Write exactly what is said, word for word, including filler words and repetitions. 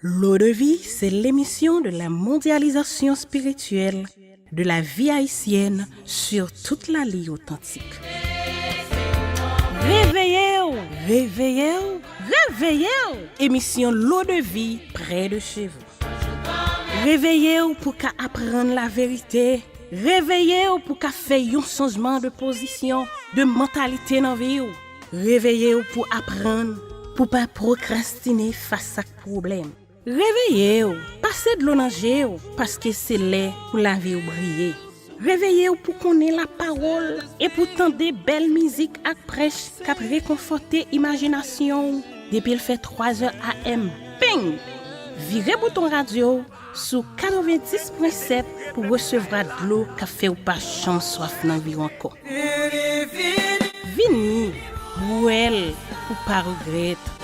L'eau de vie, c'est l'émission de la mondialisation spirituelle de la vie haïtienne sur toute la ligne authentique. Réveillez-vous, réveillez-vous, réveillez-vous. Émission L'eau de vie près de chez vous. Réveillez-vous pou ka aprann laverite. Réveillez-vous pou ka fè yon chanjman de position, de mentalité nan vi w. Réveillez-vous pou aprann, pou pa prokrastine fas ak pwoblèm. Réveillez-vous, pase dlo nan je w, paske se lè pou lavi w briye. Réveillez-vous pou konnen lapawòl e pou tande bèl mizik ak prèch k ap rekonfòte imajinasyon w depi l fè twa zè A M. Peng! Vire bouton radyo w sou katrevendis pwen sèt pou resevwa dlo k ap fè w pa janm swaf nan vi w ankò. Vini, bwè l pou pa regrèt.